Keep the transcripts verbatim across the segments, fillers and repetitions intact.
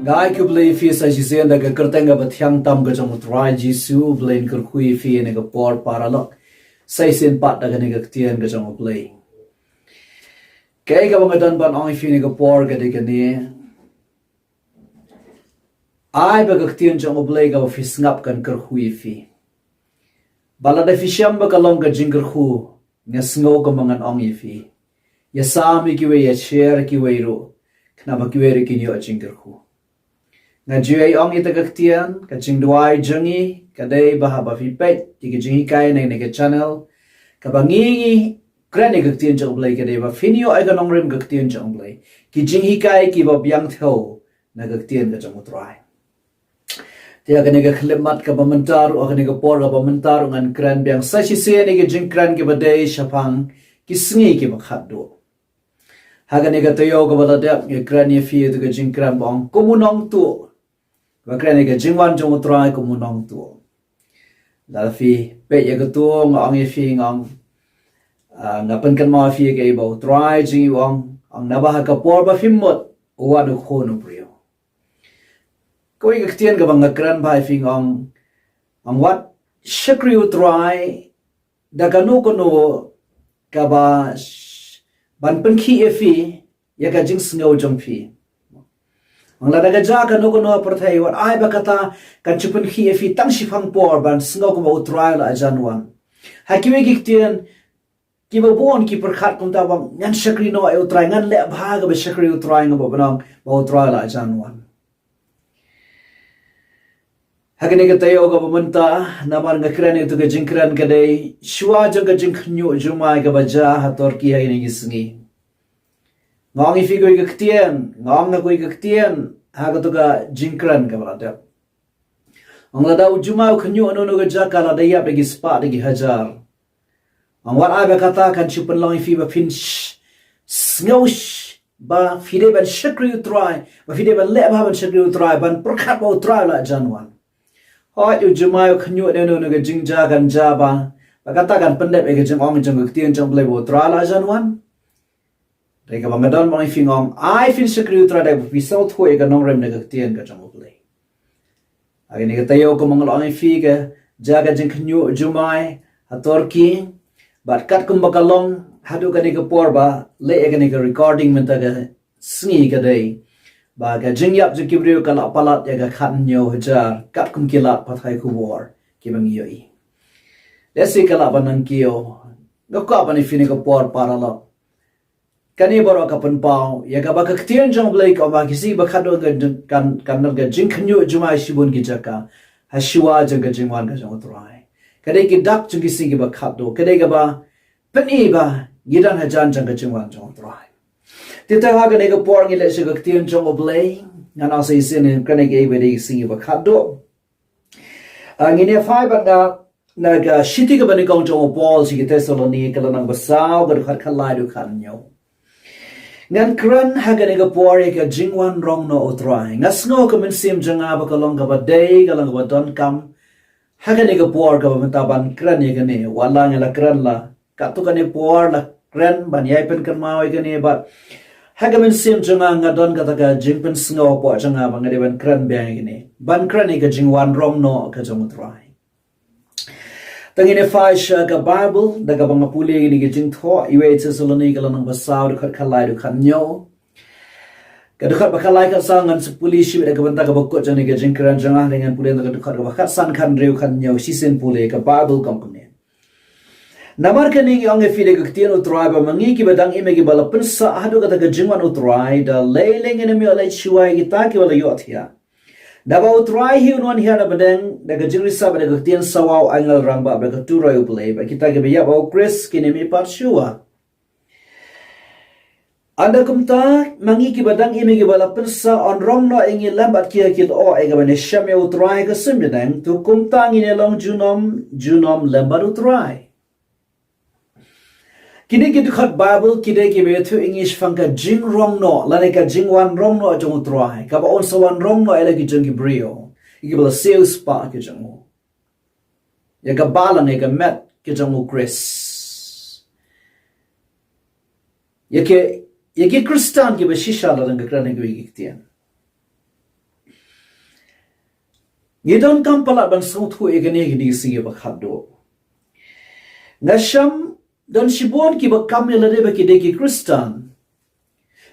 Nga ai khublei ïa phi sa shisien da ka kyrteng kaba thiang tam ka jong u Trai Jisu. U Blei un kyrkhu ïa phi ha kane ka por paralok. Sa shisien pat da kane ka ktien ka jong u Blei. Kaei kaba nga don ban ong ïa phi ha kane ka por ka dei kane. Ai ba ka ktien jong u Blei kaba phi sngap kan kyrkhu ïa phi. Ba lada phi shem ba ka long ka jingkyrkhu, nga sngew kumba ngan ong ïa phi, ïa sam ïa kiwei, ïa share ïa kiwei ruh, khnang ba kiwei ruh kin ïoh jingkyrkhu. Nga ju ïai ong ïa kata ka ktien, ka jingduwai jong ngi ka dei ba haba phi peit ïa ka jinghikai na kane ka channel, kaba ngi ngi kren ïa ka ktien jong u Blei ka dei ba phin ïoh ïa ka nongrim ka ktien jong u Blei. Ki jinghikai kiba biang thew na ka ktien ka jong u Trai. Te ha kane ka khyllipmat kaba mynta ruh, ha kane ka por kaba mynta ruh ngan kren biang sa shisien ïa ki jingkren kiba dei shaphang ki sngi kiba khatduh. Ha kane ka taïew kaba la dep nga kren ïa phi ïa ka jingkren ba ong kum u nongtuh. Ba kren ïa ka jingwan jong u Trai kum u nongtuh. Lada phi peit ïa kato nga ong ïa phi nga ong, ah, nga pynkynmaw ïa phi ïa kaei ba u Trai jong ngi u ong, ong naba ha ka por ba phim mut u wan u Khun u briew. Kawei ka ktien kaba nga kren bha ïa phi nga ong, ong wat shakri u Trai da kano kano kaba sh-, ban pynkhih ïa phi ïa ka jingsngew jong phi. Ong lada ka jia kano kano ha pyrthei, wat ai ba kata kan shu pynkhih ïa phi tang shiphang por ban sngew kumba u Trai la jan wan. Ha kiwei ki ktien kiba bun ki pyrkhat kumta ba ngan shakri noh ïa u Trai, ngan leh bha kaba shakri u Trai, nga ba ban ong ba u Trai la jan wan. Ha kane ka taïew kaba mynta, namar nga kren ïa kato ka jingkren ka dei shuwa jong ka jingkhynñiuh jumai kaba jia ha Turkey ha kine ki sngi. Nga ong ïa phi kawei ka ktien, nga ong nga kawei ka ktien ha kato ka jingkren kaba la dep. Ong lada u jumai u khynñiuh ha kano kano ka jaka lada ïap da ki spah da ki hajar, ong wat ai ba kata kan shu pynlong ïa phi ba phin sh-, sngew sh-, ba phi dei ban shakri u Trai, ba phi dei ban leh bha ban shakri u Trai, ban pyrkhat ba u Trai la jan wan. Hooid u jumai u khynñiuh ha kano kano ka jingjia kan jia ba, ba kata kan pyndep ïa ka jingong jong ka ktien jong u Blei ba u Trai la jan wan. Dei kaba nga don ban ong ïa phi nga ong ai phin shakri u Trai da ba phi sngewthuh ïa ka nongrim na ka ktien ka jong u Blei. Ha kane ka taïew kumba nga la ong ïa phi ka jia ka jingkhynñiuh jumai ha Turkey. Bad katkum ba ka long haduh kane ka por ba leh ïa kane ka recording mynta ka sngi ka dei ba ka jingïap jong ki briew ka la palat ïa ka khathynñiew hajar katkum ki lad pathai khubor kiba ngi ïohi. Lehse ka lah ban nang kiew. Nga kwah ban ong ïa phi ha kane ka por paralok. Kane baroh ka pynpaw ïa kaba ka ktien jong u Blei ka ong ba ki sngi ba khatduh kan, kan, kan don ka jingkhynñiuh jumai shibun ki jaka ha shuwa jong ka jingwan ka jong u Trai. Ka dei ki dak jong ki sngi kiba khatduh, ka dei kaba pyni ba ngi don hajan jong ka jingwan jong u Trai. Te ha kane ka por ngi leit sha ka ktien jong u Blei, ngan ong sa shisien ngan kren ïa kaei ba dei ki sngi kiba khatduh. Ah, ngin ïa phai bad nga na ka shithi kaba nyngkong jong u Paul sha ki Thessaloni ka lynnong ba saw ka dkhot khatlai haduh khathynñiew. Ngan kren ha kane ka por ïa ka jingwan rong noh u Trai. Nga sngew ka mynsiem jong nga ba ka long kaba dei, ka long kaba donkam ha kane ka por kaba mynta ban kren ïa kane. Wat la nga la kren la katto katne por la kren ban ïai pynkynmaw ïa kane bad ha ka mynsiem jong nga nga don kata ka jingpynsngew hapoh jong nga ba nga dei ban kren biang ïa kane. Ban kren ïa ka jingwan rong noh ka jong u Trai. Te ngin ïa phai sha ka Baibl da kaba nga pule ïa kane ka jingthoh, Iwei Thessaloni ka lynnong ba saw dkhot khatlai haduh khathynñiew. Ka dkhot ba khatlai khatsaw ngan sa pule shuh da ka bynta kaba kut jong kane ka jingkren jong nga, ngan pule da ka dkhot kaba khatsan, khathynriew, khathynñiew, shisien pule ka Baibl kum kane. Namar kane ngi ong ïa phi da ka ktien u Trai ba ma ngi kiba dang im ïa kiba la pynsah haduh kata ka jingwan u Trai, da lei lei ngin ym ïoh leit shuwa ïa kita kiba la ïohthiah. Naba u Trai hi un wan hiar na bneng da ka jingrisa bad da ka ktien sawa, u angel rangbah bad ka turoi u Blei, bad kita kiba ïap ha u Khrist kin ym mihpat shuwa. Ynda kumta ma ngi kiba dang im ïa kiba la pynsah yn rong noh ïa ngi lem bad ki ha ki lyoh ïa kaban ïashem ïa u Trai ha ka suiñ bneng, to kumta ngin ïa long junom junom lem bad u Trai. Kine ki dkhot Baibl ki dei kiba ïathuh ïa ngi shaphang ka jingrong noh lane ka jingwan rong noh jong u Trai, kaba un sa wan rong noh ïa la ki jong ki briew, ïa kiba la siewspah ki jong u, ïa ka balang, ïa ka met ki jong u Khrist, ïa ki, ïa ki Khristan kiba shisha la dang ka kren ha kiwei ki ktien. Ngi donkam palat ban sngewthuh ïa kane, kine ki sngi ba khatduh. Nga shem don shibun kiba kam ïa lade ba ki dei ki Khristan.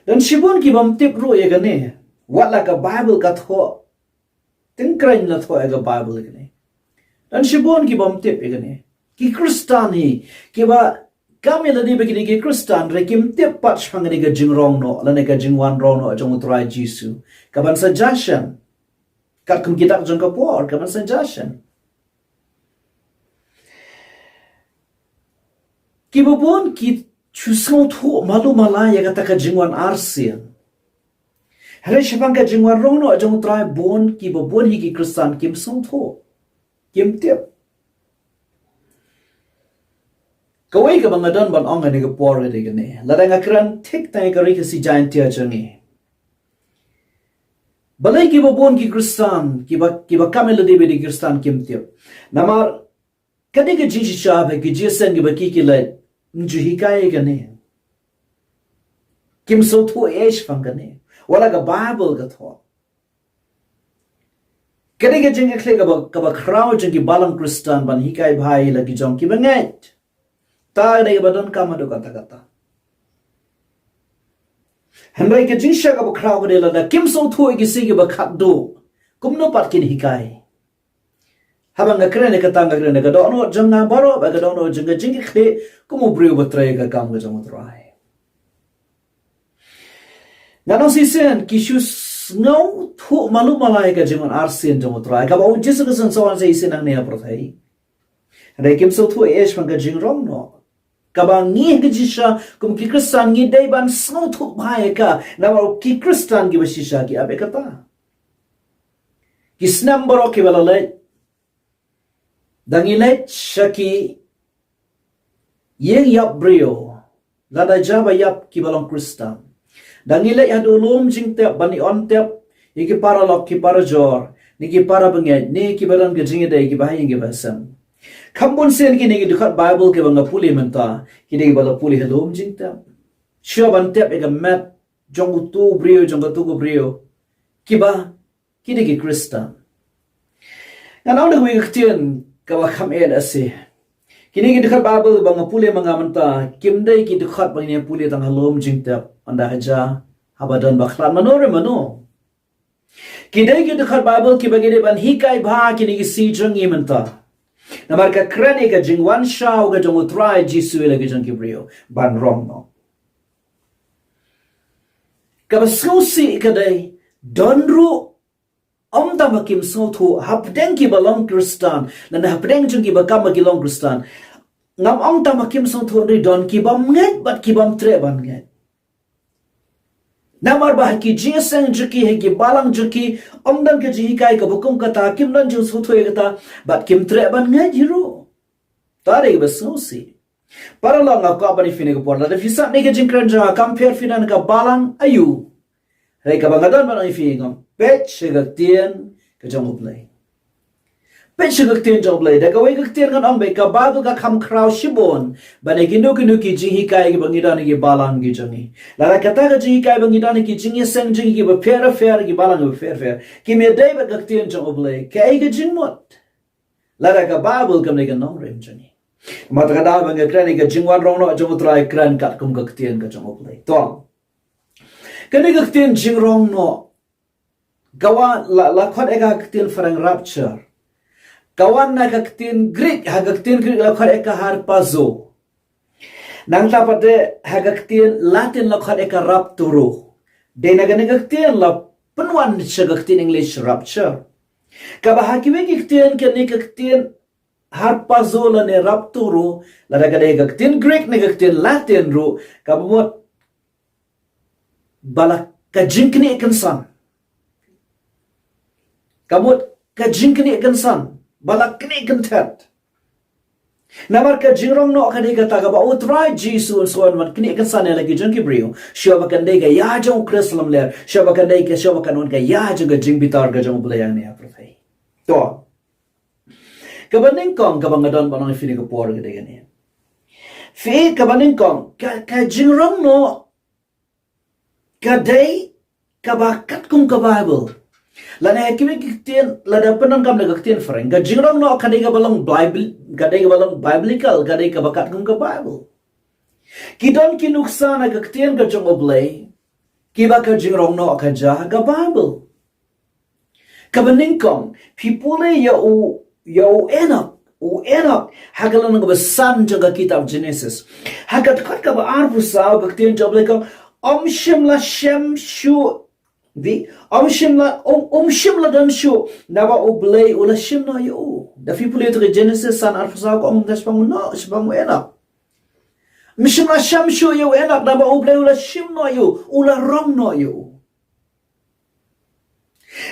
Don shibun ki bym tip ruh ïa kane. Wat la ka Baibl ka thoh, tyngkrein la thoh ïa ka Baibl ïa kane. Don shibun ki bym tip ïa kane. Ki Khristan hi, kiba kam ïa lade ba ki dei ki Khristan, hynrei kim tip pat shaphang kane ka jingrong noh lane ka jingwan rong noh jong U Trai Jisu. Ka ban sa jia shen, katkum ki dak jong ka por, ka ban sa jia shen. Kiba bun ki shu sngewthuh malu mala ïa kata ka jingwan arsien. Hynrei shaphang ka jingwan rong noh jong U Trai, bun, kiba bun hi ki Khristan kim sngewthuh, kim tip. Kawei kaba nga don ban ong ha kane ka por ka dei kane. Lada nga kren thik tang ïa ka Ri Khasi Jaiñtia jong ngi, balei kiba bun ki Khristan, kiba, kiba kam ïa lade ba ki dei ki Khristan kim tip? Namar ka dei ka jingshisha ba ki jingïaseng kiba ki, ki leit, ym ju hikai ïa kane. Kim sngewthuh ei shaphang kane. Wat la ka Baibl ka thoh. Ka dei ka jingkitkhlieh kaba, kaba khraw jong ki balang Khristan ban hikai bha ïa la ki jong kiba ngeit. Kata ka dei kaba donkam haduh katta katta. Hynrei ka jingshisha kaba khraw ka dei lada kim sngewthuh ïa ki sngi kiba khatduh, kumno pat kin hikai? Haba nga kren ïa kata, nga kren ïa ka dohnud jong nga baroh, bad ka dohnud jong ka jingkitkhlieh kum u briew uba trei ïa ka kam ka jong U Trai. Ngan ong shisien, ki shu sngewthuh malu mala ïa ka jingwan arsien jong U Trai, kaba U Jisu Khrist un sa wan sa shisien hangne ha pyrthei. Hynrei kim sngewthuh ei shaphang ka jingrong noh, kaba ngi ha ka jingshisha kum ki Khristan ngi dei ban sngewthuh bha ïa ka. Namar ki Khristan kiba shisha ki ap ïa kata. Ki snem baroh kiba la leit, da ngi leit sha ki ïing ïap briew, lada jia ba ïap kiba long Khristan, da ngi leit haduh lum jingtep ban ïoh tep ïa ki paralok, ki parajor, ne ki para bangeit, ne kiba don ka jingïadei, kiba ha ïing kiba ha sem. Kham bun sien kine ki dkhot Baibl kiba nga pule mynta, ki dei kiba la pule ha lum jingtep, shuwa ban tep ïa ka met jong utu u briew, jong katu ka briew, kiba ki dei ki Khristan. Ngan ong da kawei ka ktien kaba kham eh lehse. Kine ki dkhot Baibl ba nga pule ma nga mynta, kim dei ki dkhot ba ngin ïa pule tang ha lum jingtep, ynda ha jia, haba don ba khlad mano re mano. Ki dei ki dkhot Baibl kiba ngi dei ban hikai bha kine ki sngi jong ngi mynta. Namar ka kren ïa ka jingwan shaw ka jong U Trai Jisu ïa la ki jong ki briew ban rong noh. Kaba sngewsih ka dei, don ruh, ym tang ba kim sngewthuh hapdeng kiba long Khristan, lane hapdeng jong kiba kam ba ki long Khristan. Ngam ong tang ba kim sngewthuh, hynrei don ki bym ngeit bad ki bym treh ban ngeit. Namar ba ha ki jingïaseng jong ki, ha ki balang jong ki, ym don ka jinghikai kaba kum kata, kim don jingsngewthuh ïa kata, bad kim treh ban ngeit hi ruh. Kata dei kaba sngewsih. Paralok, nga kwah ban ong ïa phi ha kane ka por, lada phi sngap ïa kane ka jingkren jong nga, kam pher phi na ka balang aïu, hynrei kaba nga don ban ong ïa phi, ngam peit sha ka ktien ka jong U Blei. Peit sha ka ktien jong U Blei. Da kawei ka ktien ngan ong ba ka Baibl ka kham khraw shibun ban ïa kino kino ki jinghikai kiba ngi don ha ki balang ki jong ngi. Lada kata ka jinghikai ba ngi don ha ki jingïaseng jong ngi kiba pher pher, ki balang kiba pher pher, kim ïadei bad ka ktien jong U Blei, kaei ka jingmut? Lada ka Baibl kam dei ka nongrim jong ngi. Namar kata ka daw ba nga kren ïa ka jingwan rong noh jong U Trai, kren katkum ka ktien ka jong U Blei. To, kane ka ktien jingrong noh, ka wan la, la khot ïa ka ha ka ktien phareng rapture. Ka wan na ka ktien Greek, ha ka ktien Greek la khot ïa ka harpazo. Nangta pat de ha ka ktien Latin la khot ïa ka rapturo. Dei na kane ka ktien la pynwan sha ka ktien English rapture. Kaba ha kiwei ki ktien kane ka ktien harpazo lane rapturo, lada ka dei ka ktien Greek ne ka ktien Latin ruh, ka mut ba la ka jingknieh kynsan. Ka mut ka jingknieh kynsan, ba la knieh kynthet. Namar ka jingrong noh ka dei kata kaba U Trai Jisu un sa wan ban knieh kynsan ïa la ki jong ki briew, shuwa ba kan dei ka ïa jong U Khrist lamler, shuwa ba kan dei ka, shuwa ba kan wan ka ïa jong ka jingbitar ka jong U Blei hangne ha pyrthei. To, kaba nyngkong kaba nga don ban ong ïa phi ha kane ka por ka dei kane. Phi, kaba nyngkong, ka, ka jingrong noh ka dei kaba katkum ka Baibl. Lane ha kiwei ki ktien, lada pyndonkam da ka ktien phareng, ka jingrong noh ka dei kaba long Bible, ka dei kaba long biblical, ka dei kaba katkum ka Bible. Ki don ki nuksa na ka ktien ka jong U Blei, kiba ka jingrong noh ka jia ha ka Bible. Kaba nyngkong, phi pule ïa u, ïa u Enok, u Enok, ha ka lynnong kaba san jong ka kitab Genesis. Ha ka dkhot kaba arphew saw ka ktien jong U Blei ka ong, ym shym la shem shuh, di, ym shym la, ym, ym shym la don shuh, naba U Blei u la shim noh ïa u. Da phi pule ïa ka Genesis san arphew saw ka ong, da shaphang u Enok, shaphang u Enok. Ym shym la shem shuh ïa u Enok, naba U Blei u la shim noh ïa u, u la rong noh ïa u.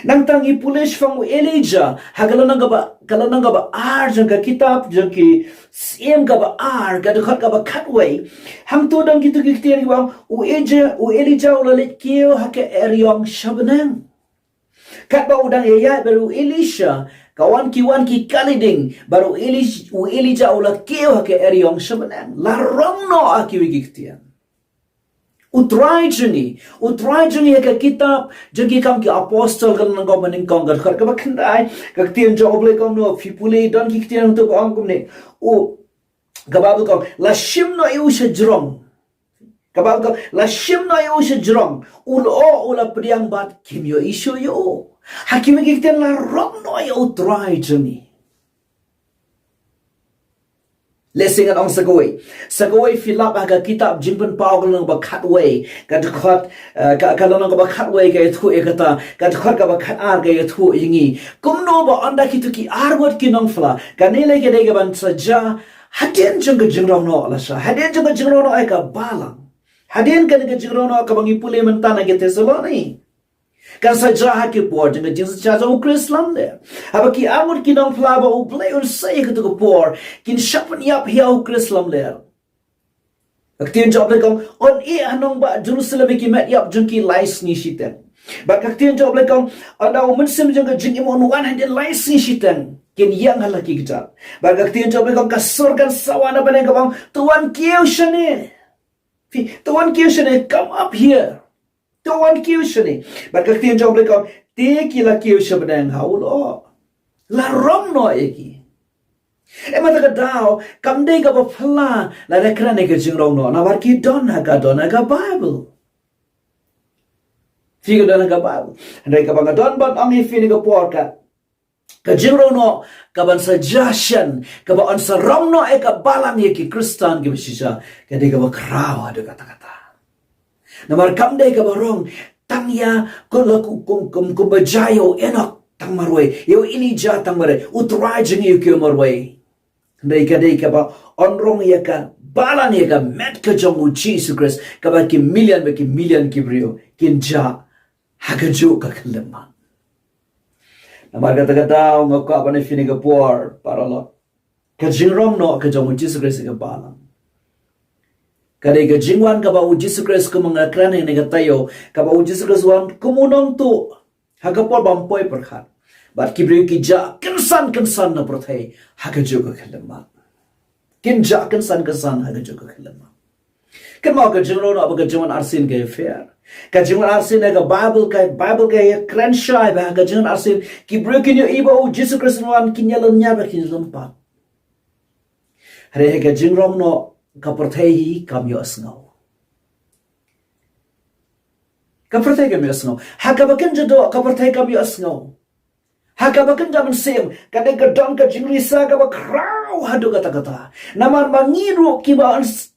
Nangta ngi pule shaphang u Elijah, ha ka lynnong kaba, ka lynnong kaba ar jong ka kitab jong ki Syiem kaba ar, ka dkhot kaba khatwei. Hangto don kito ki ktien kiba ong, u Elijah, u Elijah u la leit kiew ha ka eriong sha bneng. Katba u dang ïaid bad u Elisha, ka wan ki wan ki kali ding, bad u Elis-, u Elijah u la kiew ha ka eriong sha bneng. La rong noh ha kiwei ki ktien. U Trai jong ngi, u Trai jong ngi ha ka kitab jong ki Kam ki Apostol ka lynnong kaba nyngkong ka dkhot kaba khyndai, ka ktien jong U Blei ka ong kumno, phi pule don ki ktien hangto ba ong kumne. U, ka Baibl ka ong, la shim noh ïa u sha jrong. Ka Baibl ka ong, la shim noh ïa u sha jrong. U lyoh, u la pdiang bad kim ïohi shuh ïa u. Ha kiwei ki ktien la rong noh ïa u Trai jong ngi. Lehse ngan ong sa kawei. Sa kawei phi lap ha ka kitab Jingpynpaw ka lynnong kaba khatwei, ka dkhot, eh, ka, ka lynnong kaba khatwei ka ïathuh ïa kata, ka dkhot kaba khatar ka ïathuh ïa ngi. Kumno ba ynda kito ki arngut ki nongphla, kane lei ka dei kaban sa jia hadien jong ka jingrong noh lashai, hadien jong ka jingrong noh ïa ka balang. Hadien kane ka jingrong noh kaba ngi pule mynta na ki Thessaloni. Kan sa jia ha ki por jong ka jingsynshar jong u Khrist lamler. Haba ki arngut ki nongphla ba U Blei un sei ha kato ka por, kin shah pynïap ïa u Khrist lamler. Ka ktien jong U Blei ka ong, un ïeh ha nongbah Jerusalem ïa ki met ïap jong ki lai sngi shiteng. Bad ka ktien jong U Blei ka ong, ynda u mynsiem jong ka jingim un wan hadien lai sngi shiteng, kin ïeng ha la ki kjat. Bad ka ktien jong U Blei ka ong, ka sur kan sawa na bneng kaba ong, to wan kiew shane. Phi, to wan kiew shane, come up here. To wan kiew shane. Bad ka ktien jong U Blei ka ong, te ki la kiew sha bneng ha u lyoh. La rong noh ïa ki. Em, kata ka daw kam dei kaba phylla lada kren ïa ka jingrong noh, namar ki don ha ka, don ha ka Baibl. Phi, ka don ha ka Baibl. Hynrei kaba nga don ban ong ïa phi kane ka por ka Ka jingrong noh kaban sa jia shen, kaba yn sa rong noh ïa ka balang ïa ki Khristan kiba shisha, ka dei kaba khraw haduh katta katta. Namar kam dei kaba rong tang ïa, kum la kum, kum, kum, kumba jia ïa u Enok tang marwei, ïa u Elijah tang marwei, u Trai jong ngi u kiew marwei. Hynrei ka dei kaba yn rong ïa ka balang, ïa ka met ka jong u Jisu Khrist, kaba ki million bad ki million ki briew kin jah ha kajuh ka khyllipmat. Namar kata ka daw nga kwah ban ïa phi kane ka por, paralok, ka jingrong noh ka jong u Jisu Khrist ïa ka balang, ka dei ka jingwan kaba u Jisu Khrist, kumba nga kren ha kane ka taïew, kaba u Jisu Khrist wan kum u nongtuh ha ka por bym poi pyrkhat. Bad ki briew ki jah kynsan kynsan na pyrthei ha kajuh ka khyllipmat. Kin jah kynsan kynsan ha kajuh ka khyllipmat. Kynmaw, ka jingrong noh bad ka jingwan arsien ka ïapher. Ka jingwan arsien, ka Baibl ka, Baibl ka ïakren shai ba ha ka jingwan arsien ki briew kin ïohi ba u Jisu Khrist un wan, kin ïalynñiar bad kin ïalympat. Hynrei ha ka jingrong noh ka pyrthei hi kam ïohsngew. Ka pyrthei kam ïohsngew. Ha kaba kynja doh ka pyrthei kam ïohsngew. Ha kaba kynja mynsiem ka dei ka don ka jingrisa kaba khraw haduh katta katta. Namar ma ngi ruh kiba yn s-,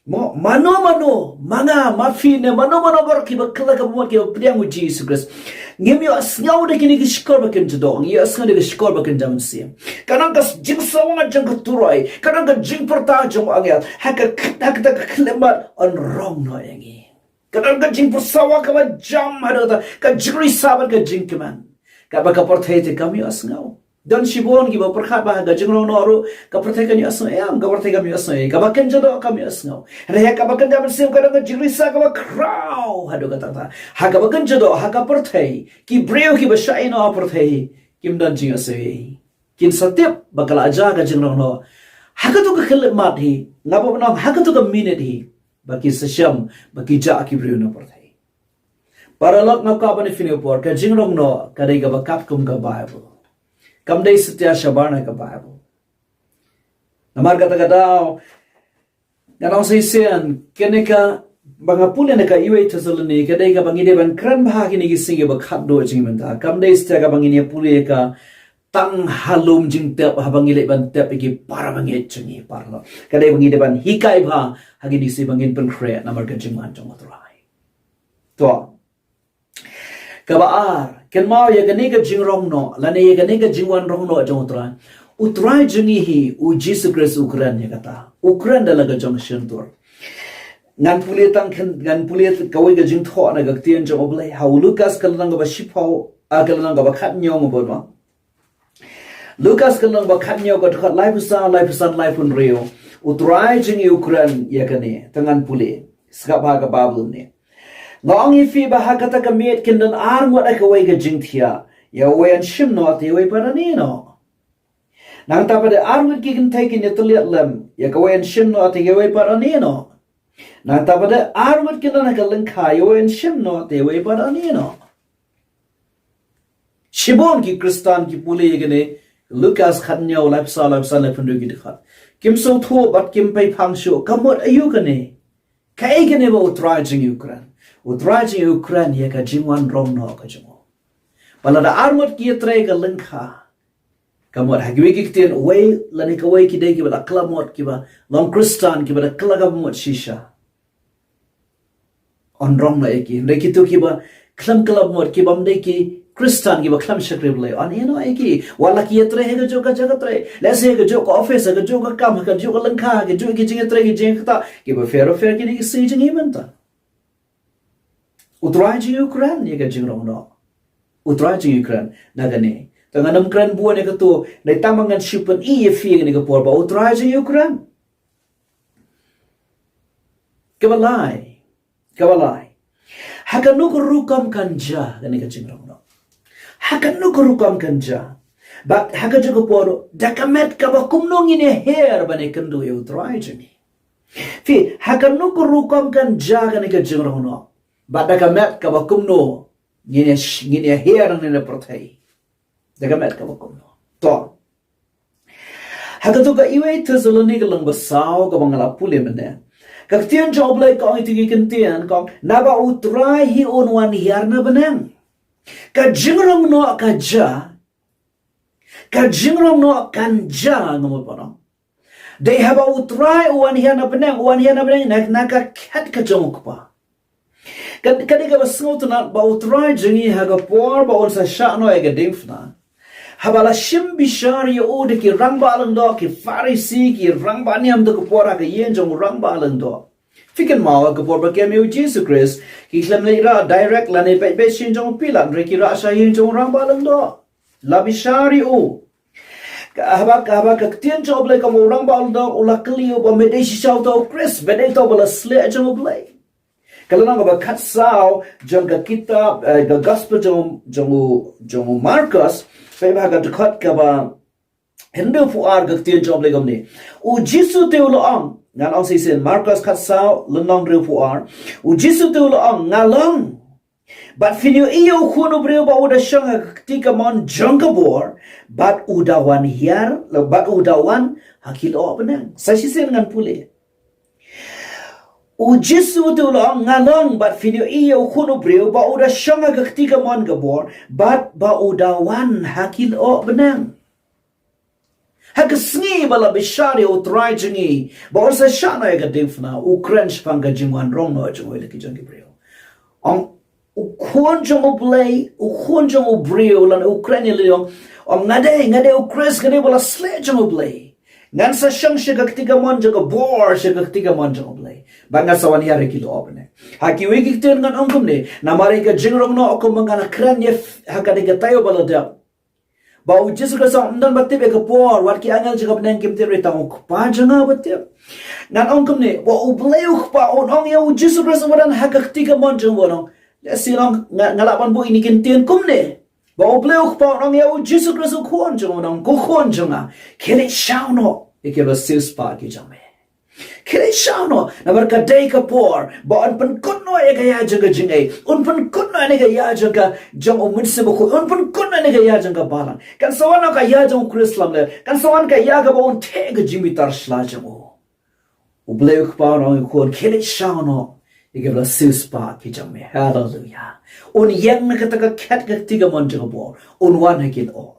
mo, mano mano, ma nga, ma phi ne mano mano baroh kiba kylla ka bamut, kiba pdiang u Jisu Khrist, ngim ïohsngew da kine ki shkor ba kynja doh, ngi ïohsngew da ki shkor ba kynja mynsiem. Ka don ka jingsawa jong ka turoi, ka don ka jingpyrta jong u angel, ha ka, ha kata ka khyllipmat yn rong noh ïa ngi. Ka don ka jingpyrsawa kaba jam haduh katta, ka jingrisa bad ka jingkmen. Kaba ka pyrthei te kam ïohsngew. Don shibun kiba pyrkhat ba ha ka jingrong noh ruh ka pyrthei kan ïohsngew. Em, ka pyrthei kam ïohsngew. Kaba kynja doh kam ïohsngew. Hynrei ha kaba kynja mynsiem ka don ka jingrisa kaba khraw haduh katta katta. Ha kaba kynja doh, ha ka pyrthei, ki briew kiba shah ïehnoh ha pyrthei kim don jingïohsngew. Kin sa tip ba ka la jia ka jingrong noh ha kato ka khyllipmat hi, nga ba nang ha kato ka minit hi, ba kin sa shem ba ki jah ki briew na pyrthei. Paralok, nga kwah ban ïa phi ha kane ka por, ka jingrong noh ka dei kaba katkum ka Baibl. Kam dei satia shabar na ka Baibl. Namar kata ka daw, ngan ong shisien, kane kaba nga pule na ka Iwei Thessaloni, ka dei kaba ngi dei ban kren bha ha kine ki sngi kiba khatduh jong ngi mynta. Kam dei satia kaba ngin ïa pule ka tang ha lum jingtep, haba ngi leit ban tep ïa ki para bangeit jong ngi, paralok. Ka dei ba ngi dei ban hikai bha ha kine ki sngi ba ngin pynkhreh namar ka jingwan jong U Trai. To. Kaba ar, kynmaw ïa kane ka jingrong noh, lane ïa kane ka jingwan rong noh jong U Trai. U Trai jong ngi hi, U Jisu Khrist u kren ïa kata. U kren da la ka jong shyntur. Ngan pule tang kyn, ngan pule kawei ka jingthoh na ka ktien jong U Blei. Ha u Lukas ka lynnong kaba shiphew, ah, ka lynnong kaba khathynñiew, nga bud ma. Lukas ka lynnong ba khathynñiew, ka dkhot laiphew saw, laiphew san, laiphew hynriew. U Trai jong ngi u kren ïa kane, te ngan pule. Sngap ha ka Baibl ne. Nga ong ïa phi ba ha kata ka miet kin don ar ngut ha kawei ka jingthiah, ïa uwei yn shim noh, te ïa uwei pat yn ïeh noh. Nangta pat de ar ngut ki kynthei kin ïatylliat lem, ïa kawei yn shim noh, te ïa uwei pat yn ïeh noh. Nangta pat de ar ngut kin don ha ka lyngkha, ïa uwei yn shim noh, te ïa uwei pat yn ïeh noh. Shibun ki Khristan ki pule ïa kane, Lukas khathynñiew, laiphew saw, laiphew san, laiphew hynriew ki dkhot. Kim sngewthuh bad kim pei phang shuh, ka mut aïu kane. Kaei kane ba U Trai jong ngi u kren. U Trai jong ngi u kren ïa ka jingwan rong noh ka jong u. Ba lada ar ngut ki ïatrei ha ka lyngkha, ka mut ha kiwei ki ktien uwei lane kawei ki dei kiba da kylla mut, kiba long Khristan, kiba da kylla ka mut shisha. Yn rong noh ïa ki. Hynrei kito kiba khlem kylla mut, kiba ym dei ki Khristan, kiba khlem shakri Blei, yn ïeh noh ïa ki. Wat la ki ïatrei ha kajuh ka jaka trei, lehse ha kajuh ka office, ha kajuh ka kam, ha kajuh ka lyngkha, ha kajuh ki jingïatrei, ki jingïakata, kiba pher pher kine ki sngi jong ngi mynta. U Trai jong ngi u kren ïa ka jingrong noh. U Trai jong ngi u kren na kane. Te ngan ym kren bun ïa kato, hynrei tang ba ngan shu pyni ïa phi ïa kane ka por ba U Trai jong ngi u kren. Kaba lai. Kaba lai. Ha kano ka rukom kan jia kane ka jingrong noh. Ha kano ka rukom kan jia. Bad ha kajuh ka por, da ka met kaba kumno ngin ïa her ban ïakynduh ïa U Trai jong ngi. Phi, ha kano ka rukom kan jia kane ka jingrong noh. Bad da ka met kaba kumno ngin ïa, ngin ïa her hangne ha pyrthei. Da ka met kaba kumno. To. Ha kato ka Iwei Thessaloni ka lynnong ba saw kaba nga la pule mynne, ka ktien jong U Blei ka ong ïa kito ki ktien, ka ong, naba U Trai hi un wan hiar na bneng. Ka jingrong noh ka jia. Ka jingrong noh kan jia, nga mut ban ong. Dei haba U Trai u wan hiar na bneng, u wan hiar na bneng na, na ka khet ka jong U Kpa. Ka, ka dei kaba sngewtynnat ba U Trai jong ngi ha ka por ba un sa shah noh ïa ka diengphna, haba la shim bishar ïa u da ki rangbah lyngdoh, ki Pharisi, ki rangbah niam, ha ka por ha ka ïing jong u rangbah lyngdoh. Phi kynmaw ha ka por ba kem ïa U Jisu Khrist, kim leit rah direct lane peit beit sha ïing jong u Pilat, hynrei ki rah sha ïing jong u rangbah lyngdoh. La bishar ïa u. Ka, haba, ka, haba ka ktien jong U Blei, ka ong u rangbah lyngdoh u la kylli u ba me dei shisha uta u Khrist, me dei uta uba la sleh jong U Blei. Ka lynnong kaba khatsaw jong ka kitab, eh, ka gospel jong, jong u, jong u Markos, peit ba ha ka dkhot kaba hynriewphew ar, ka ktien jong U Blei ka ong kumne. U Jisu te u la ong, ngan ong shisien, Markos khatsaw, lynnong hynriewphew ar. U Jisu te u la ong, nga long. Bad phin ïohi ïa u Khun u briew ba u da shong ha ka kti kamon jong ka bor, bad u da wan hiar, bad u da wan ha ki lyoh bneng. Sa shisien ngan pule. U Jisu te u la ong, nga long, bad phin ïohi ïa u Khun u briew ba u da shong ha ka kti kamon ka bor, bad ba u da wan ha ki lyoh bneng. Ha ka sngi ba la bishar ïa U Trai jong ngi ba un sa shah noh ïa ka diengphna, u kren shaphang ka jingwan rong noh jong u ïa la ki jong ki briew. Ong, u Khun jong U Blei, u Khun jong u briew, lane u kren ïa la u ong, ong, nga dei, nga dei u Khrist, nga dei uba la sleh jong U Blei. Ngan sa shong sha ka kti kamon jong ka bor, sha ka kti kamon jong U Blei. Bad ngan sa wan hiar ïa ki lyoh bneng. Ha kiwei ki ktien ngan ong kumne, namar ïa ka jingrong noh kumba nga la kren ïa phi ha kane ka taïew ba la dep. Ba U Jisu Khrist u ong, ym don ba tip ïa ka por, wat ki angel jong ka bneng kim tip, hynrei tang U Kpa jong nga uba tip. Ngan ong kumne, ba U Blei U Kpa un ong ïa U Jisu Khrist uba don ha ka kti kamon jong u, un ong. Lehse long nga, nga lah ban buh ïa kine ki ktien kumne. Ba U Blei U Kpa un ong ïa U Jisu Khrist u Khun jong u, un ong, ko Khun jong nga, khie leit shaw noh ïa kiba siewspah ki jong me. Khie leit shaw noh, namar ka dei ka por ba un pynkut noh ïa ka ïa jong ka jingaiei, un pynkut noh ïa ka ïa jong ka jong u Mynsiem Bakhuid, un pynkut noh ïa ka ïa jong ka balang. Kan sa wan noh ka ïa jong u Khrist lamler, kan sa wan ka ïa kaba un theh ka jingbitar sla jong u. U Blei u Kpa u ong ïa u khun, khie leit shaw noh ïa kiba la siewspah ki jong me. Haleluya. Un ïeng na kata ka khet ka kti kamon jong ka bor, un wan ha ki lyoh.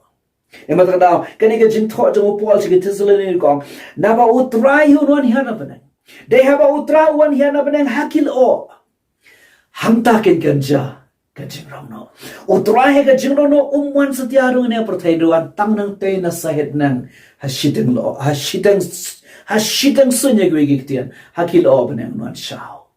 Namar kata ka daw, kane ka jingthoh jong u Paul sha ki Thessalonians ka ong, naba U Trai hi un wan hiar na bneng. Dei haba U Trai u wan hiar na bneng ha ki lyoh, hangta keiñ kan jia ka jingrong noh. U Trai ha ka jingrong noh um wan satia ruh ne pyrthei, ruh wan tang nangtei na sahit nang, ha shiteng lyoh, ha shiteng, ha shiteng suiñ ïa kiwei ki ktien, ha ki lyoh bneng un wan shaw.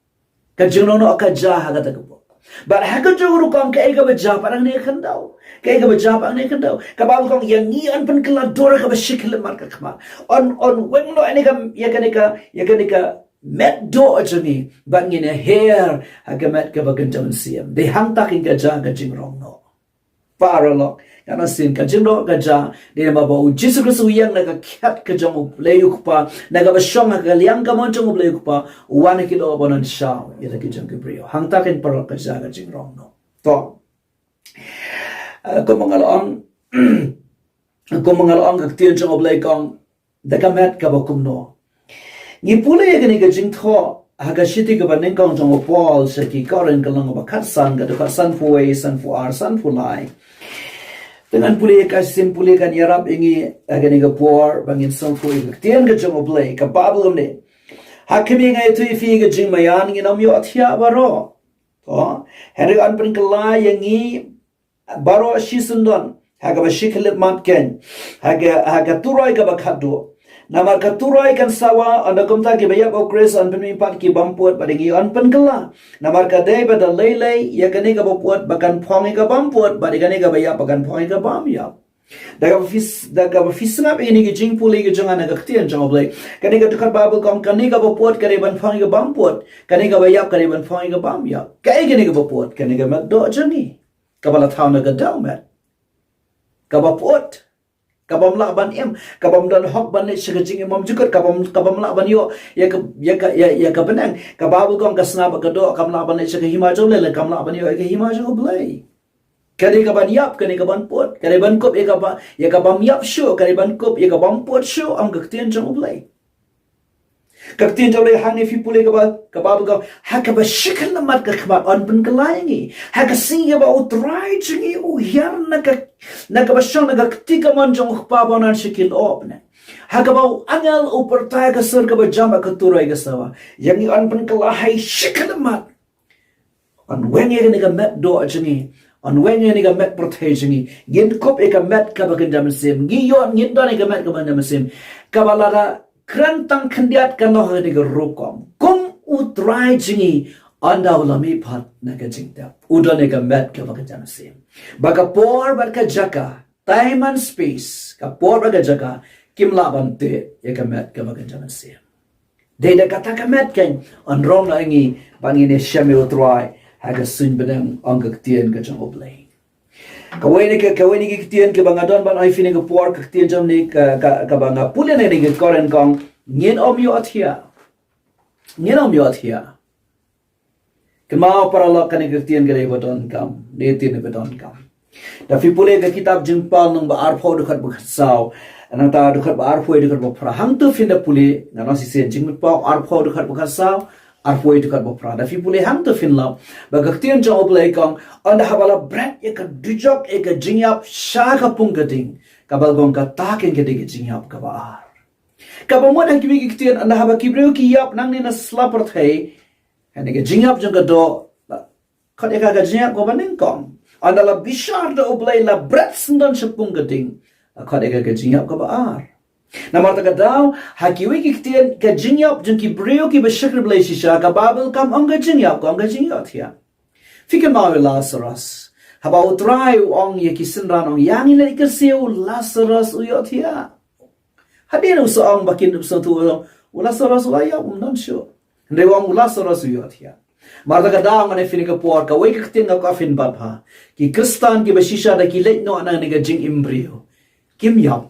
Ka jingrong noh ka jia ha kata ka por. Bad ha ka jong u rukom kaei kaba jia pat hangne khyndew. Kaei kaba jia pat hangne khyndew. Ka Baibl ka ong ïa ngi yn pynkylla dur kaba shi khyllipmat ka khmat. Yn, yn weng noh ïa kane ka, ïa kane ka, ïa kane ka met doh jong ngi. Bad ngin ïa her ha ka met kaba kynja mynsiem. Dei hangta keiñ ka jia ka jingrong noh. Paralok, ngan ong shisien ka jingrong ka jia, dei namar ba u Jisu Khrist u ïeng na ka khet ka jong u Blei u Kpa, na kaba shong ha ka liang kamon jong u Blei u Kpa, u wan ha ki lyoh ban wan shaw ïa la ki jong ki briew. Hangta keiñ paralok ka jia ka jingrong noh. To. Eh, kumba nga la ong, kumba nga la ong ka ktien jong u Blei ka ong, da ka met kaba kumno. Ngi pule ïa kane ka jingthoh ha ka shithi kaba nyngkong jong u Paul sha ki Korinth ka lynnong ba khatsan, ka dkhot sanphew wei, sanphew ar, sanphew lai. Te ngan pule ïa ka shisien, pule kan ïarap ïa ngi ha kane ka por ba ngin sngewthuh ïa ka ktien ka jong u Blei. Ka Baibl ka ong ne, ha khmih, nga ïathuh ïa phi ka jingmaïan, ngin ym ïohthiah baroh. To, hynrei yn pynkylla ïa ngi baroh shisyndon ha kaba shi khyllipmat keiñ, ha ka, ha ka turoi kaba khatduh. Namar ka turoi kan sawa, ynda kumta kiba ïap ha u Khrist yn pynmihpat ki bym pud, bad ïa ngi yn pynkylla. Namar ka dei ba da lei lei, ïa kane kaba pud ba kan phong ïa ka bym pud, bad ïa kane kaba ïap ba kan phong ïa ka bym ïap. Da kaba phi s-, da kaba phi sngap ïa kine ki jingpule ki jong nga na ka ktien jong u Blei, kane ka dkhot Baibl ka ong kane kaba pud ka dei ban phong ïa ka bym pud, kane kaba ïap ka dei ban phong ïa ka bym ïap. Kaei kane kaba pud? Kane ka met doh jong ngi, kaba la thaw na ka dewmet, kaba pud, kabym lah ban im, kabym don hok ban leit sha ka jingim bymjukut, kabym, kabym lah ban ïoh ïa ka, ïa ka, ïa, ïa ka bneng. Ka Baibl ka ong ka sngap bad ka doh kam lah ban leit sha ka hima jong u Blei, lane kam lah ban ïoh ïa ka hima jong u Blei. Ka dei kaban ïap, ka dei kaban pud, ka dei ban kup ïa kaba, ïa kabym ïap shuh, ka dei ban kup ïa kabym pud shuh, ong ka ktien jong u Blei. Ka ktien jong u Blei hangne phi pule kaba, kaba, kaba, ha kaba shi khyllipmat ka khmat yn pynkylla ïa ngi. Ha ka sngi kaba u Trai jong ngi u hiar na ka, na kaba shong na ka kti kamon jong u Kpa ban wan sha ki lyoh bneng. Ha kaba u angel u pyrta ïa ka sur kaba jam ha ka turoi ka sawa, ïa ngi yn pynkylla ha shi khyllipmat. Yn weng ïa kane ka met doh jong ngi, yn weng ïa kane ka met pyrthei jong ngi. Ngin kup ïa ka met kaba kynja mynsiem. Ngi ïoh, ngin don ïa ka met kaba kynja mynsiem. Kaba lada kren tang khyndiat kan long ha kane ka rukom. Kum u Trai jong ngi, ynda u la mihpat na ka jingtep, u don ïa ka met kaba kynja mynsiem. Ba ka por bad ka jaka, time and space, ka por bad ka jaka, kim lah ban teh ïa ka met kaba kynja mynsiem. Dei da kata ka met keiñ yn rong noh ïa ngi ba ngin ïashem ïa u Trai ha ka suiñ bneng, ong ka ktien ka jong u Blei. Kawei na ki, kawei na ki ktien kaba nga don ban ai phi na ka por, ka ktien jong ne ka, ka, kaba nga pule na ne ka Korinth ka ong, ngin ym ïohthiah. Ngin ym ïohthiah. Kynmaw paralok, kane ka ktien ka dei ba donkam, ne ktien ba donkam. Da phi pule ka kitab Jingpang lynnong ba arphew dkhot ba khatsaw, nangta dkhot ba arphew dkhot ba phra. Hangto phin da pule, nga ong shisien Jingpang arphew dkhot ba khatsaw, arphew dkhot ba phra. Da phi pule hangto phin lap ba ka ktien jong u Blei ka ong, ynda haba la bret ïa ka dujok ïa ka jingïap sha ka pung ka ding, ka Baibl ka ong kata keiñ ka dei ka jingïap kaba ar. Kaba mut ha kiwei ki ktien, ynda haba ki briew ki ïap nangne na sla pyrthei, kane ka jingïap jong ka doh, khot ïa ka ka jingïap kaba nyngkong. Ynda la bishar da u Blei, la bret syndon sha pung ka ding, khot ïa ka ka jingïap kaba ar. Namar kata ka daw, ha kiwei ki ktien, ka jingïap jong ki briew kiba shakri Blei shisha, ka Baibl kam ong ka jingïap, ka ong ka jingïohthiah. Phi kynmaw ïa u Lasarus. Haba u Trai u ong ïa ki synran, ong, ïa ngi leit kyrsiew u Lasarus u ïohthiah. Hadien u sa ong ba kin ym sngewthuh, u Lasarus u la ïap, um don shuh. Hynrei u ong u Lasarus u ïohthiah. Namar kata ka daw, nga ong ïa phi na ka por, kawei ka ktien nga kwah phin bat bha. Ki Khristan kiba shisha da ki leit noh na kane ka jingim briew, kim ïap.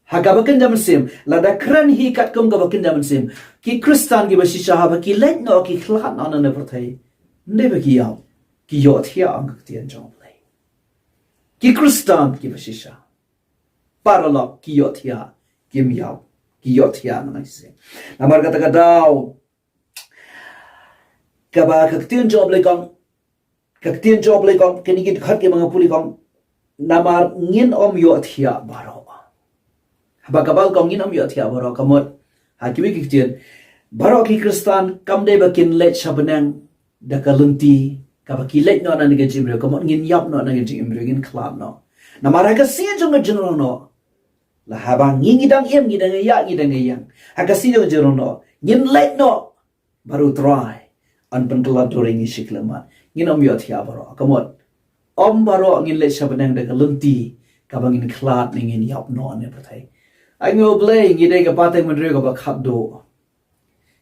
Ha kaba kynja mynsiem, lada kren hi katkum kaba kynja mynsiem, ki Khristan kiba shisha haba ki leit noh ki khlad noh na pyrthei, ym dei ba ki ïap, ki ïohthiah, ong ka ktien jong U Blei. Ki Khristan kiba shisha, paralok, ki ïohthiah, kim ïap, ki ïohthiah na shisha. Namar kata ka daw, kaba ka ktien jong U Blei ka ong, ka ktien jong U Blei ka ong, kine ki dkhot kiba nga pule ka ong, namar ngin ym ïohthiah baroh. Haba ka Baibl ka ong ngin ym ïohthiah baroh, ka mut ha kiwei ki ktien, baroh ki Khristan kam dei ba kin leit sha bneng da ka lynti kaba ki leit noh na ka jingim briew, ka mut ngin ïap noh na ka jingim briew, ngin khlad noh. Namar ha ka sngi jong ka jingrong noh, la haba ngi, ngi dang im, ngi dang ïa, ngi dang ïeng, ha ka sngi jong ka jingrong noh, ngin leit noh bad U Trai, yn pynkylla dur ïa ngi shi khyllipmat. Ngin ym ïohthiah baroh, ka mut ym baroh ngin leit sha bneng da ka lynti kaba ngin khlad ne ngin ïap noh na pyrthei. Ai ngi, U Blei, ngi dei ka pateng bynriew kaba khatduh.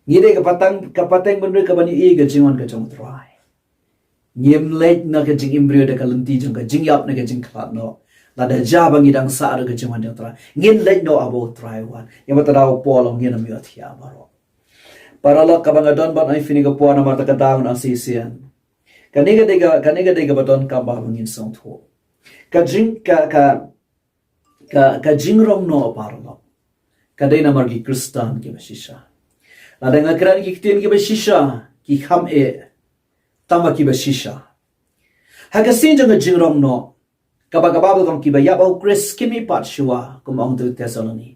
Ngi dei ka pateng, ka pateng bynriew kaba ïohi ka jingwan ka jong U Trai. Ngim leit na ka jingim briew da ka lynti jong ka jingïap ne ka jingkhlad noh. Lada jia ba ngi dang sah da ka jingwan jong U Trai, ngin leit noh haba U Trai u wan. Ïa kata ka daw u Paul u ong ngin ym ïohthiah baroh. Paralok, kaba nga don ban ai ïa phi ha kane ka por, namar kata ka daw ngan ong shisien, kane ka dei ka, kane ka dei kaba donkam ba ngin sngewthuh. Ka jing, ka, ka, ka, ka jingrong noh, paralok, ka dei namar ki Khristan kiba shisha. Lada nga kren ki ktien kiba shisha, ki kham eh, tang ba kiba shisha. Ha ka sngi jong ka jingrong noh, kaba ka Baibl ka ong kiba ïap ha U Khrist kin mihpat shuwa, kum ong ha Thessaloni.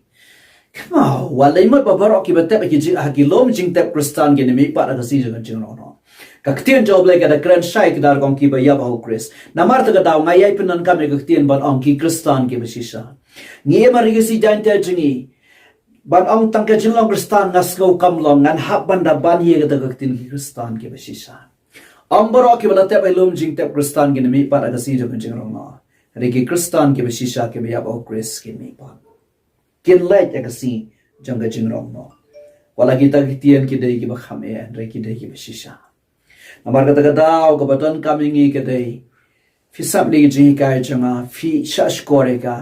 Kynmaw, wat lei mut ba baroh kiba tep ha ki jing, ha ki lum jingtep Khristan kin mihpat ha ka sngi jong ka jingrong noh. Ka ktien jong U Blei ka da kren shai kdar, ka ong kiba ïap ha U Khrist. Namar kata ka daw nga ïai pyndonkam ïa ka ktien ban ong ki Khristan kiba shisha. Ngi im ha ri Khasi Jaintia jong ngi, ban ong tang ka jinglong Khristan nga sngew kam long, ngan hap ban da ban ïa kata ka ktien ki Khristan kiba shisha. Ym baroh kiba la tep ha lum jingtep Khristan kin mihpat ha ka sngi jong ka jingrong noh. Hynrei ki Khristan kiba shisha kiba ïap ha U Khrist kin mihpat, kin leit ha ka sngi jong ka jingrong noh. Wat la kita ki ktien ki dei kiba kham eh, hynrei ki dei kiba shisha. Namar kata ka daw kaba donkam ïa ngi ka dei, phi sngap ïa ka jinghikai jong nga, phi shah shkor ïa ka.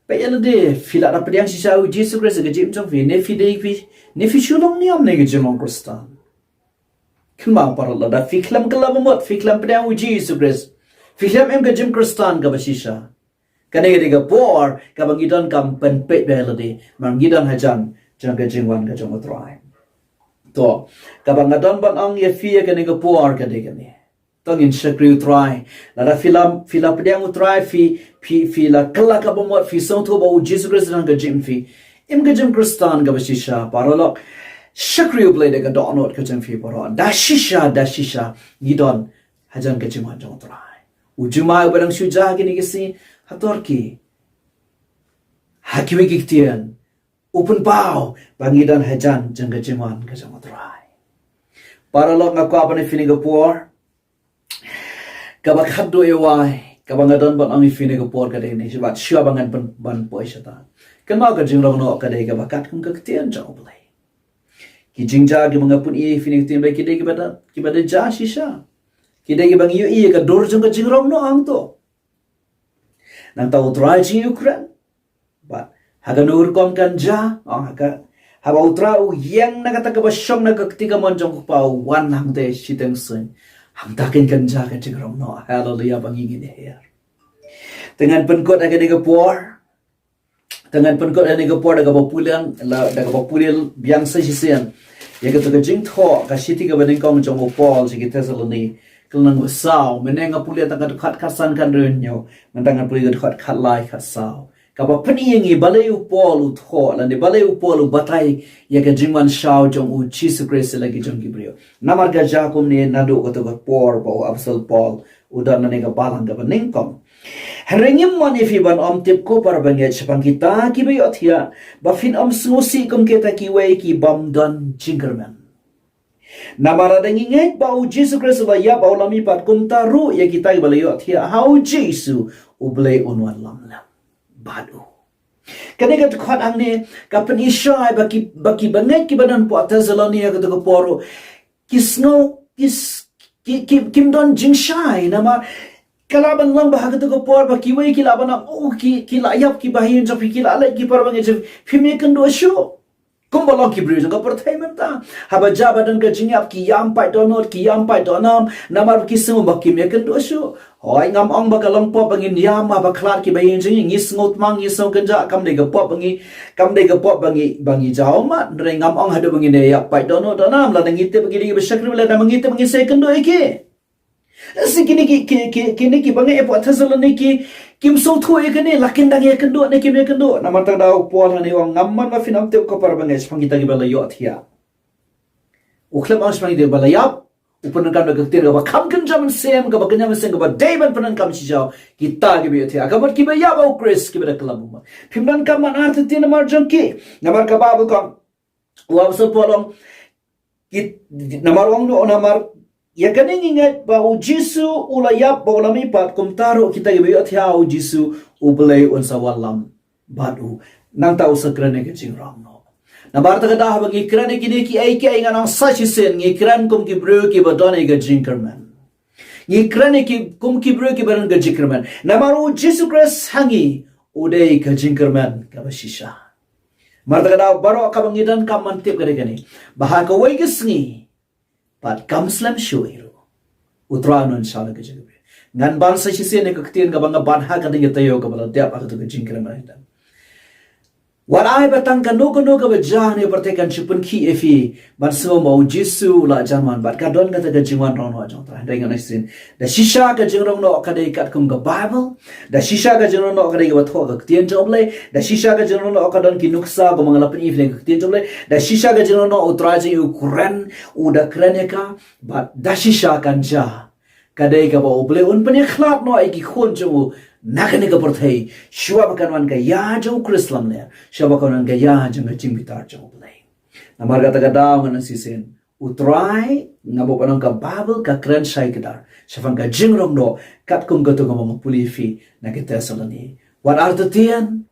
Peit ïa lade, phi la da pdiang shisha ïa U Jisu Khrist ha ka jingim jong phi, ne phi dei phi, ne phi shu long niam na ka jinglong Khristan. Kynmaw paralok, lada phi khlem kylla ba mut, phi khlem pdiang ïa U Jisu Khrist, phi khlem im ka jingim Khristan kaba shisha, kane ka dei ka por kaba ngi donkam pynpeit bha ïa lade, namar ngi don hajan jong ka jingwan ka jong U Trai. To, kaba nga don ban ong ïa phi ha kane ka por ka dei kane. To ngin shakri U Trai. Lada phi la, phi la pdiang U Trai, phi, phi, phi la kylla ka ba mut, phi sngewthuh ba U Jisu Khrist u don ha ka jingim phi, im ka jingim Khristan kaba shisha, paralok. Shakri U Blei da ka dohnud ka jong phi baroh. Da shisha, da shisha ngi don hajan ka jingwan jong U Trai. U Jumai uba dang shu jia ha kine ki sngi ha Turkey, ha kiwei ki ktien, u pynpaw ba ngi don hajan jong ka jingwan ka jong U Trai. Paralok, nga kwah ban ai ïa phi ha kane ka por kaba khatduh, ïa wei kaba nga don ban ong ïa phi ha kane ka por ka dei kane, shuwa, shuwa ba ngan pyn, ban poi shata. Kynmaw, ka jingrong noh ka dei kaba katkum ka ktien jong U Blei. Ki jingjia kiba nga pyni ïa phi ha kane ka ktien ba ki dei kiba da, kiba da jia shisha. Ki dei kiba ngi ïohi ïa ka dur jong ka jingrong noh hangto. Nangta U Trai jong ngi u kren. Bad ha kano ka rukom kan jia, ong, ha ka, haba U Trai u ïeng na kata kaba shong na ka kti kamon jong U Kpa, u wan hangta shiteng suiñ, hangta keiñ kan jia ka jingrong noh. Haleluya, ba ngi ngin ïaher. Te ngan pynkut ha kane ka por. Te ngan pynkut ha kane ka por da kaba pule, la, da kaba pule biang sa shisien ïa kata ka jingthoh, ka shithi kaba nyngkong jong u Paul sha ki Thessaloni, ka lynnong ba saw. Mynne nga pule tang ka dkhot khatsan, khathynriew, mynta ngan pule ka dkhot khatlai, khatsaw. Kaba pyni ïa ngi balei u Paul u thoh, lane balei u Paul u batai ïa ka jingwan shaw jong U Jisu Khrist ïa la ki jong ki briew. Namar ka jia kumne naduh kato ka por ba u Apostol Paul u don lane ka balang kaba nyngkong. Hynrei ngim mon ïa phi ban ym tip, ko para bangeit, shaphang kita kiba ïohthiah, ba phin ym sngewsih kum kita kiwei ki bym don jingkyrmen. Namar lada ngi ngeit ba U Jisu Khrist u la ïap bad u la mihpat, kumta ruh ïa kita kiba la ïohthiah ha U Jisu, U Blei un wan lam lem bad u. Kane ka dkhot hangne ka pyni shai ba ki, ba ki bangeit kiba don hapoh Thessaloni ha kato ka por ruh ki sngew, ki s-, ki, ki, kim don jingshai, namar Ka lah ban long ba ha katu ka por ba kiwei ki lah ban ong, oh, ki, ki la ïap ki bahaïing jong phi, ki la leit ki para bangeit jong phi, phim ïakynduh shuh. Kumba long ki briew jong ka pyrthei mynta. Haba jia ba don ka jingïap ki ïam pat dohnud, ki ïam pat dohnam, namar ki sngew ba kim ïakynduh shuh. Hooid, ngam ong ba ka long pop ba ngin ïam haba khlad ki bahaïing jong ngi, ngi sngew tmang, ngi sngew kynjah, kam dei ka pop ba ngi, kam dei ka pop ba ngi, ba ngi jaw mat, hynrei ngam ong haduh ba ngin ïa ïap pat dohnud dohnam, lada ngi tip ba ki dei kiba shakri, lada ngi tip ba ngin sa ïakynduh ïa ki. Lehse kine ki, ki, ki, kine ki bangeit hapoh Thessaloniki kim sngewthuh ïa kane, la kin dang ïakynduh ne kim ïakynduh. Namar kata ka daw u Paul hangne u ong, ngam mon ba phin ym tip ko para bangeit, shaphang kita kiba la ïohthiah. U khlem ong shaphang kita kiba la ïap, u pyndonkam da ka ktien kaba kham kynja mynsiem, kaba kynja mynsiem, kaba dei ban pyndonkam shisha, kita kiba ïohthiah. Ka mut kiba ïap ha u Khrist, kiba da kylla bymman. Phim donkam ban artatien namar jong ki. Namar ka Baibl ka ong, u Apostol Paul u ong, ki, namar u ong, namar ïa kane ngi ngeit ba u Jisu u la ïap bad u la mihpat, kumta ruh kita kiba ïohthiah ha u Jisu, U Blei un sa wallam bad u. Nangta u sa kren ïa ka jingrong noh. Namar kata ka daw haba ngi kren ïa kine kiei kiei, ngan ong sa shisien, ngi kren kum ki briew kiba don ïa ka jingkyrmen. Ngi kren ïa ki kum ki briew kiba don ka jingkyrmen. Namar u Jisu Khrist ha ngi u dei ka jingkyrmen kaba shisha. Namar kata ka daw baroh kaba ngi donkam ban tip ka dei kane, ba ha kawei ka sngi, pat kam slem shuh hi ruh, U Trai un sa leh ka jingkyrmen. Ngan ban sa shisien ïa ka ktien kaba nga ban ha ka dei ka taïew kaba la dep ha katu ka jingkyrmen. Wat ai ba tang kano kano kaba jia ha kane ka pyrthei kan shu pynkhih ïa phi ban sngew ba u Jisu u la jan wan, bad ka don kata ka jingwan rong noh jong U Trai. Hynrei ngan ong shisien, da shisha ka jingrong noh ka dei katkum ka Baibl. Da shisha ka jingrong noh ka dei kaba thoh ka ktien jong U Blei. Da shisha ka jingrong noh ka don ki nuksa kumba nga la pyni ïa phi ka ktien jong U Blei. Da shisha ka jingrong noh U Trai jong ngi u kren, u da kren ïa ka. Bad da shisha kan jia, ka dei kaba U Blei un pynïakhlad noh ïa ki khun jong u na kane ka pyrthei, shuwa ba kan wan ka ïa jong u Khrist lamler, shuwa ba kan wan ka ïa jong ka jingbitar jong U Blei. Namar kata ka daw ngan ong shisien, U Trai, nga buh ban ong ka Baibl ka kren shai kdar shaphang ka jingrong noh, katkum katu kaba nga pule ïa phi na ki Thessaloniki. Wat artatien,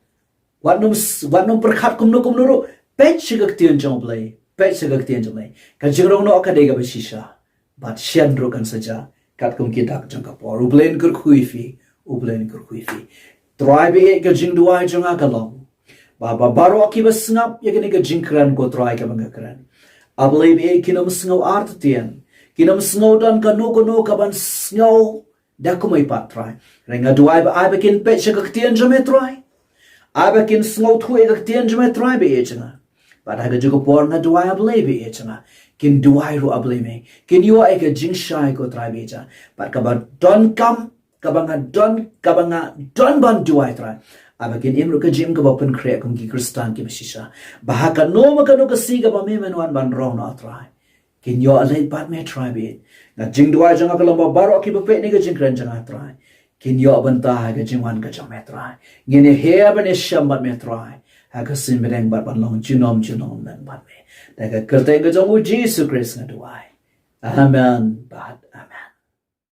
wat nym s-, wat nym pyrkhat kumno kumno ruh, peit sha ka ktien jong U Blei, peit sha ka ktien jong U Blei. Ka jingrong noh ka dei kaba shisha. Bad shen ruh kan sa jia katkum ki dak jong ka por. U Blei un kyrkhu ïa phi, U Blei un kyrkhu ïa phi. Trai baieit, ka jingduwai jong nga ka long ba, ba baroh kiba sngap ïa kane ka jingkren ko Trai kaba nga kren, A Blei baieit, kin ym sngew artatien, kin ym sngew don kano kano kaban sngew da kumwei pat Trai. Hynrei nga duwai ba ai ba kin peit sha ka ktien jong me Trai. Ai ba kin sngewthuh ïa ka ktien jong me Trai baieit jong nga. Bad ha kajuh ka por nga duwai A Blei baieit jong nga, kin duwai ruh A Blei me, kin ïoh ïa ka jingshai ko Trai baieit jong nga. Bad kaba donkam, kaba nga don, kaba nga don ban duwai Trai, ai ba kin im ruh ka jingim kaba pynkhreh kum ki Khristan kiba shisha, ba ha kano ma kano ka sngi kaba me men wan ban rong noh Trai, kin ïoh leit bad me Trai baieit. Nga, jingduwai jong nga ka long ba baroh kiba peit ïa kane ka jingkren jong nga Trai, kin ïoh bynta ha ka jingwan ka jong me Trai. Ngin ïa her ban ïashem bad me Trai ha ka sngi bneng bad ban long junom junom lem bad me. Da ka kyrteng ka jong u Jisu Khrist nga duwai. Amen bad